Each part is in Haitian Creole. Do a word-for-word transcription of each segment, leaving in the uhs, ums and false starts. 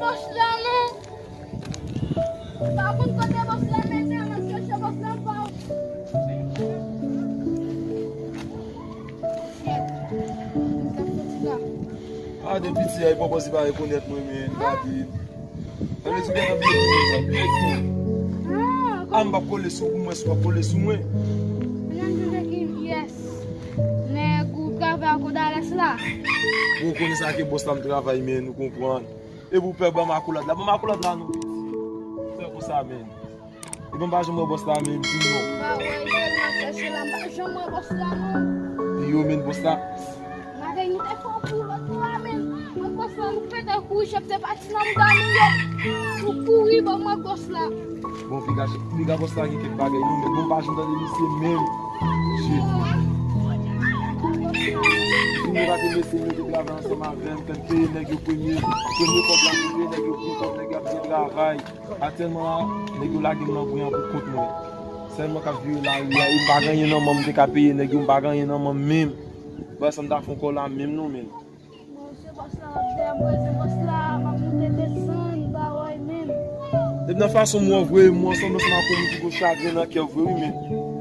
Bòs la non. Pa konn kote bòs la mete, m ap chèche bòs la pa. Shit. M t ap soti la. A, de piti a, e pwopòz li pa rekonèt mwen, men, gade. Sa vle di w gentan bliye pou mwen, sa bliye pou mwen. Ah, m p ap kole sou ou, mwen si w ap kole sou mwen. Yes. Nèg ou travay ak Odales la. Bon, ou konnen sa ke bòs la m travay, men nou konprann. Epi w pè ban m akolad la. Ban m akolad la non, piti. Fè konsa, men. Epi m pa janm wè bòs la, men, di m non. M pa wè l, m ap chèche la, m pa janm wè bòs la, non. Yo, men, bòs la. Bagay nou te fè pou lòt la, men. Mwen bòs la, nou pete kouri, chèf te pati nan mouda nou yo. Nou kouri, ban mwen bòs la. Bon, piga, piga bòs la gen kèk bagay, non, men bon, m pa janm tande misye menm. Shit. Si nou pa te mesye, nou te travay ansanm avè m, fè m peye nèg yo premye, premye kòb la, pou peye nèg yo, premye kòb nèg yo ap byen travay. Aktyèlman la, nèg yo lage m nan bren an pou kont mwen. Sèlman k ap vire lari a, e m pa gen anyen nan men m, m te ka peye nèg yo, m pa gen anyen nan men m menm. Bagay sa m ta fè ankò la menm non, men. Bon, se bòs la, m ap dèyè m, m bezwen bòs la, m ap monte desann, bagay menm. Depi nan fason m wè w voye m, ou ansanm ansanm ak yon moun ki gon chagren nan kè w vre, wi, men.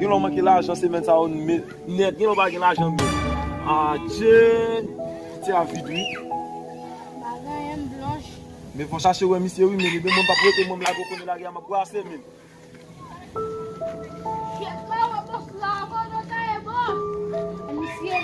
Gen lè w manke lajan semèn sa yo, men, nèt, gen lè w pa gen lajan, men. Adje, ti a vid, wi. M pa gen anyen, m blanch. Men fò chache wè misye, wi, men, men mwen m p ap rete, mwen m lage w konnen lari a, m ap brase, men. Kèt pa wè bòs la, ankò nan kaye bòs. Misye,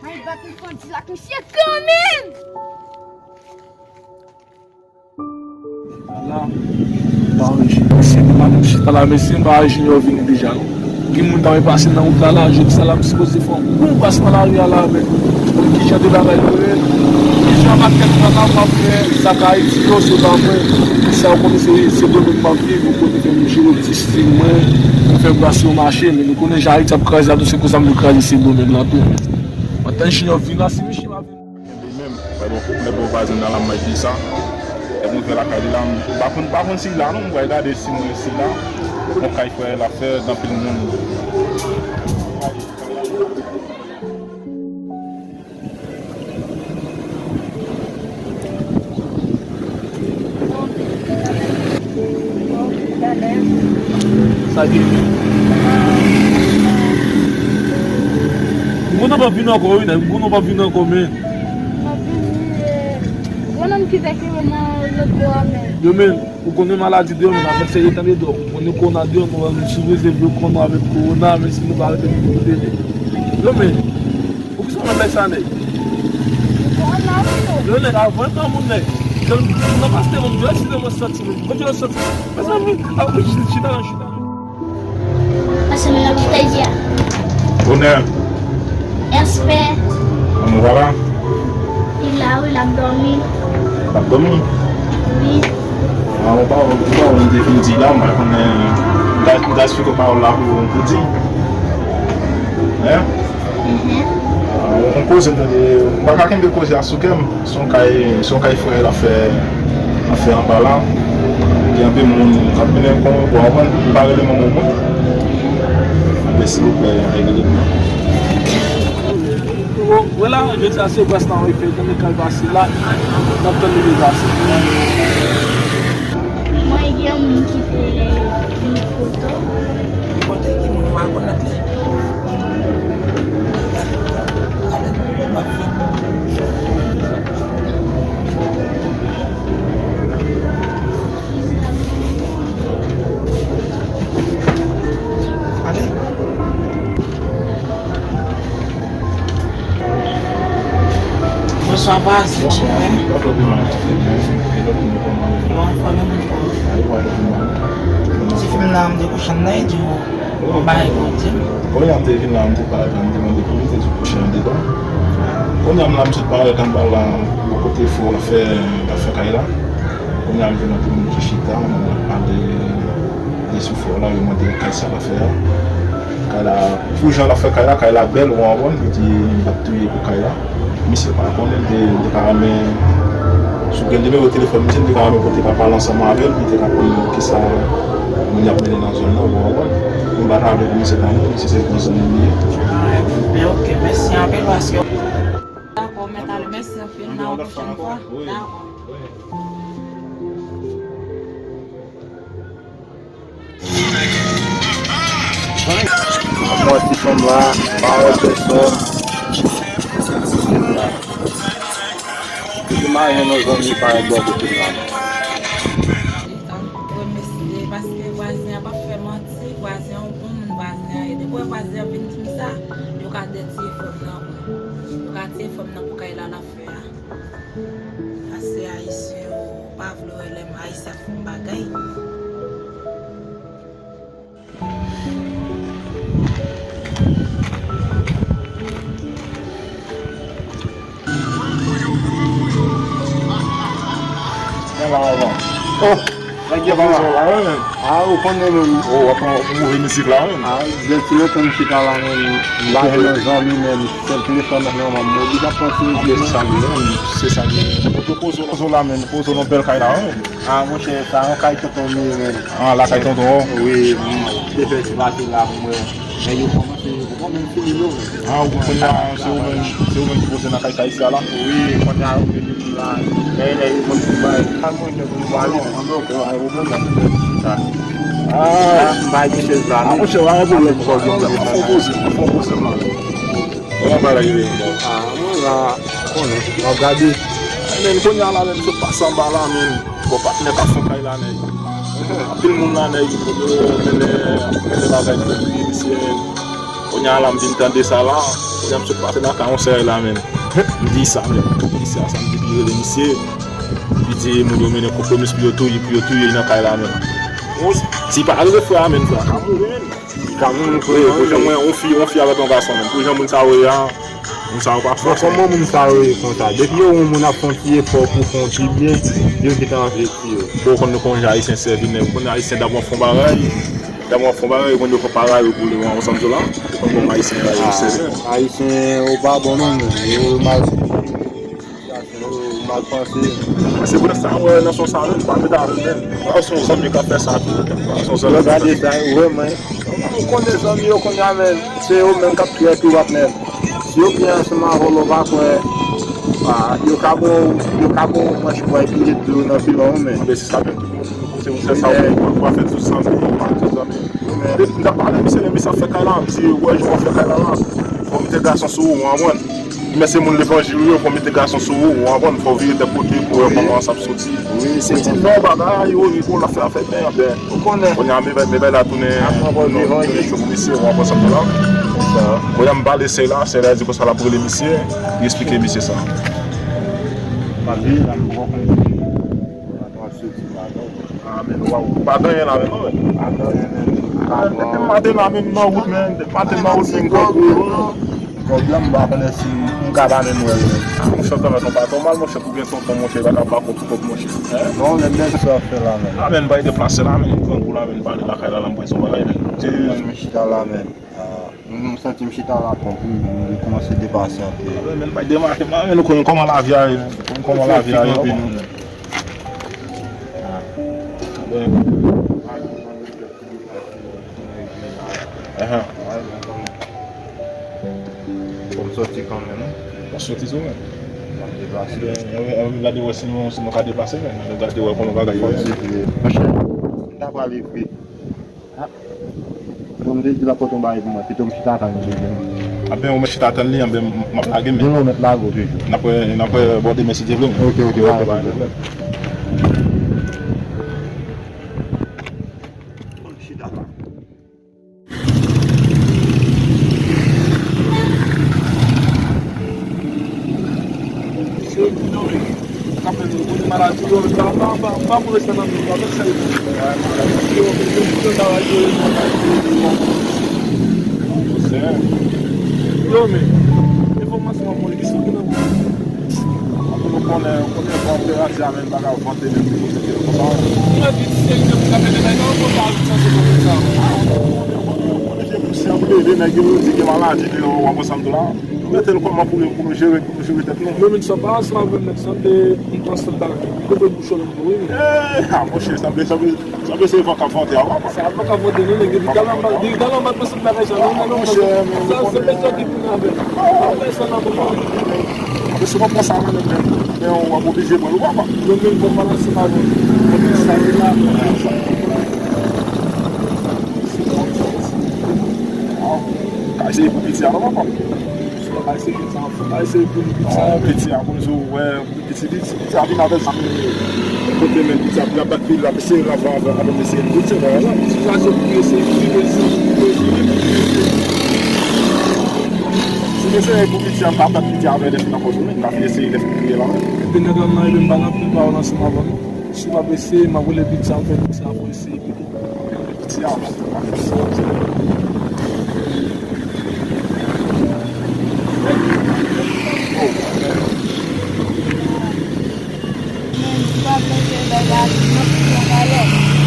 may bat m fon di l ak misye kanmenm. La, pa wè Junior, se pou madanm chita la, mesye, m pa wè Junior vini deja, non. Gen moun ta wè pase nan wout la, la, jodi sa la, m sipoze fè yon bon pas nan lari a la, men. Kijan de bagay yo ye? Kijan maket la, la, w ap fè? Sa ka Ayiti yo, se pa mwen. Sa yo konnen se, se domèn m ap viv, yo konnen fè m jere ti stil mwen, m fè bras yo mache, men nou konnen jan Ayiti ap kraze a tou, se konsa m vle kraze stil domèn la tou. Antan Junior vin la, si mesye pa vin. Kenbe menm. Wè bon, lè bon vwazen nan la, m di sa. Lè m rive lakay li la, m pa konn, pa konn si la non, m pral gade si mwen si la. Bon, kay frè l ap fè, gen anpil moun. Sa gen. M konnen w p ap vin ankò, wi, nèg. M konnen w p ap vin ankò, men. M ap vini, e, yon nonm ki te kenbe nan lòt bò a, men. Yo, men, ou konnen maladi deyò, men, afè serye tande dò. Ou konnen kowona deyò, men, nou sipoze vle kowona avèk kowona, men si nou pa rete nou kote, men. Yo, men. Poukisa w ap bay sa, nèg? Yo, nèg, avan granmoun, nèg. Jan m nan pastè, mwen, m jwe si nan mwen santi, mwen. Mwen jwe santi. Mezanmi, a, chita la, chita la. Pase m nan pitay a. Bonè. Èspè. An, nou pa la? Li la, wi, l ap dòmi. L ap dòmi? Wi. A, ou pa, ou pa, ou te fin di la, m pa konnen, m ta, m ta esplike pawòl la pou, pou di. Hein? Mhm. A, on koze m tande, m pa ka kenbe koze a sou kè m. Se yon kay, se yon kay frè l ap fè, ap fè anba la. Gen anpil moun k ap mennen kon, bon, avan, m pa rele manman mwen. Men silvouplè, regle l. Bon, vwala, jodi a se bras la, wi, fè tande kay pase la. N ap tann li pase. Mwen gen yon moun ki te vin foto. Kote ki moun w pa konèt li? Ale. Bonswa, baz. Bonswa. Ou anfòm, ou anfòm? Ti fi m nan, m te kouche anndan, li di w yon bagay pou w di m. Kounye a m te vin la, m te pale, m te mande pou li, te di w kouche anndedan. Kounye a m la, m sot pale ak anba la, bò kote frè w ap fè, ap fè kay la. Kounye a m jwenn anpil moun ki chita, moun ap pale de sou frè w la, yo mande kay sa l ap fè a. Kay la, pou jan l ap fè kay la, kay la bèl, ou konprann, li di m p ap touye pou kay la. Misye pa konnen, m te, m te ka renmen, si w gen nimewo telefòn misye, m te ka renmen pou w te ka pale ansanm avè l, pou l te ka konn kisa moun y ap mennen nan zòn nan, ou konprann. Mwen pa ta vle pou misye tann ou, misye se yon zanmi m li ye. Ah, ben, ok, mèsi anpil paske. Dakò, mèt ale, mèsi anpil, nan yon pwochèn fwa. Dakò. Mwen ti fanm la, pa wè pèsòn. Mwen ti fanm la. Depi m al jwenn yon zanmi pa wè bò kote m la non. Remèsye paske vwazen an p ap fè manti, vwazen an yon bon moun, vwazen an ede. Depi wè vwazen an vin di m sa, yo ka dèt tiye fanm nan pou. Yo ka tiye fanm nan pou kay la l ap fè a. Pase ayisyen yo pa vle wè lè m ayisyen ap fè yon bagay. Gen la avan. Oh! Nèg yo pa la. Ah, ou konnen menm. Oh, w ap pran move mizik la menm. Ah, depi lontan m chita la menm. M pa gen yon zanmi menm. Se telefòn nan men m, m oblije ap pran ti. Ah, men se sa li menm, se sa li menm. Pozo, pozo la menm, pozo nan bèl kay la menm. Ah, monchè, sa yon kay tonton m ye menm. Ah, lakay tonton w? Wi, m te fè ti pase la pou mwen. Men yo kòmanse, yo poko menm fini non. Ah, ou konnen se ou menm, se ou menm ki poze nan kay sa isi a la? Wi, kounye a yo vini la. Men lè yo konn bay, pa mwen ke pou m pale. Ah, m pa gen chèz la non. Ah, monchè, pa gen pwoblèm, pa gen pwoblèm. Fò poze, fò poze la. Kòman bagay yo ye ankò? Ah, mwen la, konnen, m ap gade. Men kounye a la menm, sot pase anba la menm. Bon, patnè pa fon kay la nèg. Anpil moun la nèg, yo mennen, mennen bagay pou touye misye menm. Kounye a la m vin tande sa la, kounye a m sot pase nan ka yon sèy la menm. M di sa menm, misye a sa m di pou yo rele misye. Li di moun yo mennen konpwomis pou yo touye, pou yo touye nan kay la menm. Si pa rive frè a menm, frè a ka mouri menm. Ka moun wi, pou jan mwen, yon fi, yon fi avèk yon gason menm. Pou jan moun sa yo ye a, moun sa yo pa fò. Bon, kòman moun sa yo ye konsa? Depi yo wè yon moun ap fè yon ti efò pou fè yon ti byen, yo gentan anvi tiye w. Bon, ou konn nou konn jan ayisyen sèvi nèg. Ou konn ayisyen dapre w ap fè yon bagay, dapre w ap fè yon bagay, ou konn yo fè parèy ou pou li, ou konn sa m di w la? Ou konn kòman ayisyen bagay yo sèvi. Ayisyen, ou pa bon non, men. Yo mal. Ou mal panse. Se pou sa mwen nan son sa menm, pa met avè l menm. Pa se yon zanmi k ap fè sa tou. Pa se yon zanmi k ap fè sa. Gade sa, ou wè mwen. Ou konnen zanmi yo kounye a menm, se yo menm k ap tou tou ap menm. Si yo byen ansanm avè w, ou pa kwè, ah, yo ka ba w, yo ka ba w manch bwa epi ret dlo nan filon w menm. Anben se sa menm. Se yon sèl sa ou, ou pa fè tout zanmi, ou pa tout zanmi. M t ap pale misye, men misye ap fè kay la, m di, wè, jan w ap fè kay la la, fò w mete gason sou ou, ou konprann? Men se moun levanjil ou ye, fò w mete gason sou ou, ou konprann? Fò w vire tèt kote pou wè kòman sa ap soti. Wi, se ti non bagay yo, yo bon, l ap fè afè, men, anben, ou konnen. Kounye a, men, men, men la tounen, tounen cho pou misye, ou konprann sa m di la? Kounye a, m pale sèy la, sèy la di konsa l ap rele misye, li eksplike misye sa. M ap vini la, m poko konn. Ou pa gen anyen la menm non, men. Depi maten la menm nan wout, men. Depi maten nan wout, men, kòb yo. Kòb la, m pa konnen si m ka pa menm wè l. Monchè, ou ta mèt yon patwon mal, monchè, pou gen tonton, monchè, pa ka ba kòb, kòb, monchè. Non, men, men, sa fè la, men. A, men, bay deplase la, men, grangou la, men, pale lakay la, la, m prese yon bagay, men. Ti, m chita la, men. Ah, m santi m chita la twòp, wi, m kòmanse depase anpil. Men bay demake, men nou konn kòman lavi a ye, men. Konn kòman lavi a ye. Ah. Ahan. Fò m sòti kanmenm. W ap sòti tou, men. M ap deplase. Ann gade wè si nou, si nou ka deplase, men. Ann gade wè kòman bagay yo ye. Monchè, m ta prale vre. Ah. Bon, m te di l ap pote yon bagay pou mwen. Pito m chita tann li. Anben, ou mèt chita tann li, anben, m ap lage, men. Demen ou mèt lage w toujou. N ap wè, n ap wè bò demen si Dye vle, men. Ok, ok, pa gen pwoblèm. Chita la. Mesye, m domi. K ap fè nou konn maladi yo, pa, pa, pa, pa pou rete nan nou, pa fè sa yo. Yo, men, yo, yo, travay yo, yo, travay yo, yo. Yo, men, enfòmasyon an, mwen, ki sou ki nan mwen. Ann nou konnen, konnen bon, anperati a menm pa ka vante menm pou kote ke konsa. Mwen di se li menm ki ka fè bagay nan konsa, sa se konsa. Konnen, konnen, konnen, konnen, se pou leve nèg yo, yo di gen maladi deyò, w ap konsa m tou la. Nou mete l kòman pou, pou nou jere, pou nou jere tèt nou. Men moun sa pa ansanm avè m, nèg sa, m te, m pran sèl bagay. M te fè bouchon nan mwen, wi. Eh, ah, monchè, sanble, sanble, sanble se van k ap vante a, w ap. Sa van k ap vante, non, nèg, depi talan m pa, depi talan m pa t panse m bagay sa, non, non, non, sa, se mesye ki vin avè m. Mesye w ap pran sa nan men m, men w ap oblije pran l, ou pa pran. Yo menm, bon, pa ansanm avè m. Sa, se la. Se pou piti a, non, papa? Ay, se piti a, ay, se pou li piti a. Non, piti a, pou nou wè, piti, piti, piti a vin avè zam. Kote men piti a, l ap bat pye, l ap eseye, l ap, ap, ap eseye, l ap eseye, wè, la. Si sa se pou eseye, pou eseye, pou eseye, pou eseye. Si eseye pou piti a, pa bat piti a avè depi nan fò jounen, l ap eseye, lè fini la. Epi nèg la, nan, epi m pa nan pil pawòl ansanm avè nou. Si w ap eseye, m ap rele piti a, m fè piti a pou eseye pito. Piti a,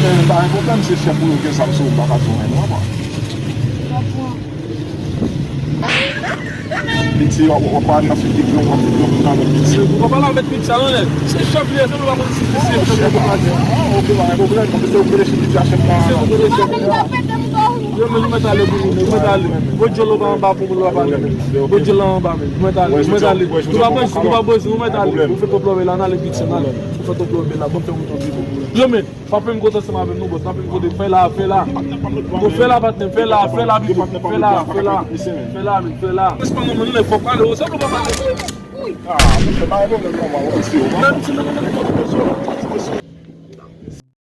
men pa gen pwoblèm, se chèf ou yo gen zam sou ou, m pa ka di w anyen non, papa. Piti, w ap, w ap pale nan figi moun, w ap figi moun nan piti. W ap pale avèk piti a, non, nèg. Se chèf li ye, se pou l pa konn si se chèf li ye. Ah, ok, pa gen pwoblèm. Mwen se ou ki rele chèf la. Se ou ki rele chèf la. Yo, men nou mèt ale pou nou, nou mèt ale. Bon, djòl ou pa anba pou moun la pale. Bon, djòl la anba, men. Nou mèt ale, nou mèt ale. Nou pa bezwen, nou pa bezwen, nou mèt ale. Ou fè twòp lòbèy la, n ale piti, n ale. Ou fè twòp lòbèy la, bon, fè moun twòp lòbèy. Yo, men. Frape m kote ansanm avè m non, bòs. Frape m kote. Fè la, fè la. Bon, fè la, patnè. Fè la, fè la, bebe. Fè la, fè la. Fè la, men, fè la. Respe non, men, nou lè fòk pale. Ou sanble w pa pale. Ah, monchè, pa gen pwoblèm non, mwen, mwen, mwen, mwen.